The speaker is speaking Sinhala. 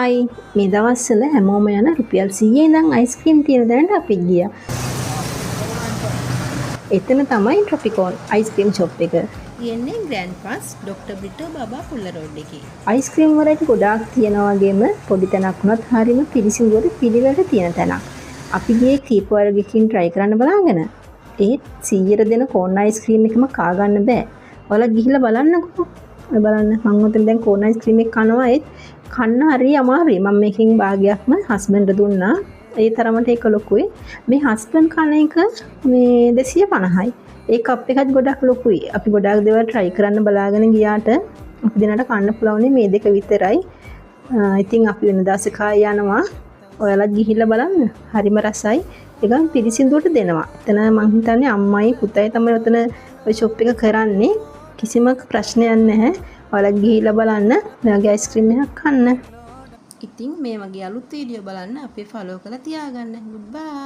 හායි, මේ දවස්වල හැමෝම යන රුපියල් 100 ඉඳන් අයිස්ක්‍රීම් තියෙන තැනට අපි ගියා. එතන තමයි ට්‍රොපිකෝන් අයිස්ක්‍රීම් ෂොප් එක. තියෙන්නේ ග්‍රෑන්ඩ් පාස් ඩොක්ටර් බ්‍රිටෝ බාබා කුල්ල රෝඩ් එකේ. අයිස්ක්‍රීම් වලට ගොඩාක් තියෙනවා වගේම පොඩි තැනක් වුණත් හරිම පිරිසිදුවට පිළිවෙලට තියෙන තැනක්. අපි ගියේ කීප වර්ගයකින් try කරන්න බලාගෙන. ඒත් 100ට දෙන කෝන් අයිස්ක්‍රීම් එකම කා ගන්න බෑ. ඔයාලා ගිහිල්ලා බලන්නකෝ. ඔය බලන්න, මං ඔතන දැන් කෝන් අයිස්ක්‍රීම් එක කනවා. ඒත් කන්න හරි අමාරුයි. මම මේකෙන් භාගයක්ම හස්බන්ඩ්ට දුන්නා. ඒ තරමට ඒක ලොකුයි. මේ හස්බන්ඩ් කන එක මේ 250යි. ඒ කප් එකත් ගොඩක් ලොකුයි. අපි ගොඩාක් දේවල් try කරන්න බලාගෙන ගියාට අපි දෙනාට කන්න පුළුවන් මේ දෙක විතරයි. ඉතින් අපි වෙන දවසක ආයෙ යනවා. ඔයාලත් ගිහිල්ලා බලන්න. හරිම රසයි. ඒකම පිරිසිදුවට දෙනවා. එතන මං හිතන්නේ අම්මයි පුතයි තමයි ඔතන ඔය ෂොප් එක කරන්නේ. කිසිම ප්‍රශ්නයක් නැහැ. ඔයාලත් ගිහිල්ලා බලන්න. ඔයාගේ අයිස්ක්‍රීම් එකක් කන්න. ඉතින් මේ වගේ අලුත් වීඩියෝ බලන්න අපේ ෆලෝ කරලා තියාගන්න. Goodbye.